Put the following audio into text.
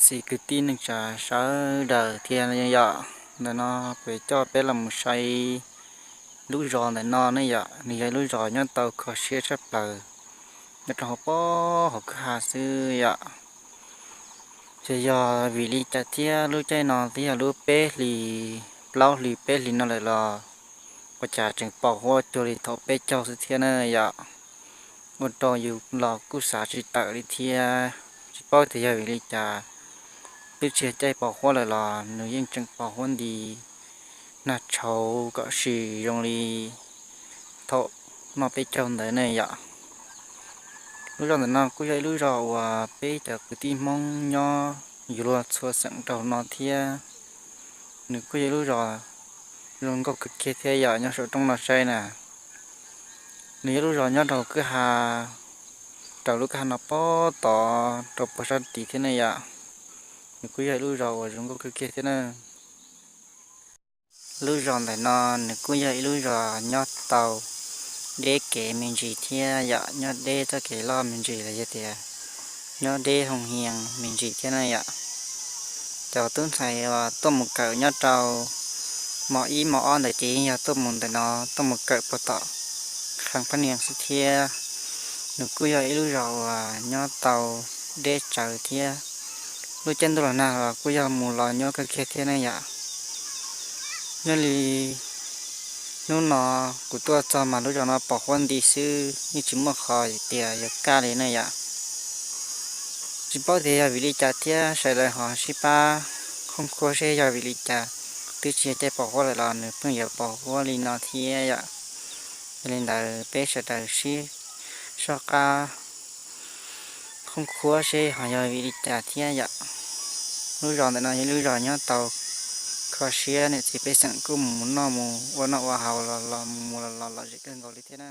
txiv kwv tij neej tsa sawv daws thiab yom. Ntawm no kuv coj peb los mus saib lub zos ntawm no ne yom. Nws yog lub zos nyob tau kho siab tshaj plaws, nyob rau hauv pob hauv kwj ha xwb yom. Ces yog vim li cas thiab lub caij no twb yog lub peb hlis, plaub hlis peb hlis no lawm los ua cas tseem pos huab cuag li thaum peb caug xwb thiab na yom. Ua rau yus los kuj xav tsis tawm li thiab. Tsis paub tias yog vim li cas, twb tsis yog caij pos huab lawm los nws yeej tseem pos huab nti nag tshauv kom si zoo li thaum noj peb caug ntawd ne yom. Lub zos ntawm no kuj yog ib lub zos uas peb cov kwv tij Hmoob nyob yuav luag txhua xeem rau no thiab. Nws kuj yog ib lub zos zoo nkauj kawg kiag thiab yom, nyob saum roob no saib na. Nws yog lub zos nyob rau kwj ha, rau lub kwj ha no pob tod rau puag sab tid thiab ne yom. Nws kuj yog ib lub zos uas zoo nkauj kawg kiag thiab na. Lub zos ntawm no nws kuj yog ib lub zos nyob tau deb kev me ntsis thiab yom, nyob deb txoj kev loj me ntsis los yog tias nyob deb hoo hias me ntsis thiab na yom. Cov tub ntxhais uas tuaj mus kawm nyob rau mos ib mos ob ntawd ces yeej yog tuaj mus ntawm no tuaj mus kawm puag tom qhee phab nias xwb thiab. Nws kuj yog ib lub zos uas nyob tau deb tsawv thiab. Lub caij ntuj los nag los kuj yog mus los nyuaj kawg kiag thiab ne yom. Nyob li hnub no kuv tuaj txog mas lub zos no pos huab nti xwb, yeej tsis muaj qhov tias yuav kaj li ne yom. Tsis paub tias yog vim li cas thiab, sawv daws ho sib pab khooj khuab seb yog vim li cas. Twb tsis yog caij pos huab lawm los nws pheej yuav pos huab li no thiab yom. Yog li ntawd peb sawv daws sib soj qab khooj khuab seb ho yog vim li cas thiab yom. Lub zos ntawm no yog lub zos nyob tau kho siab, niam txiv pej xeem kuj mus noj mus ua noj ua haus los los mus mus los los lom zem kawg nkaus li thiab na.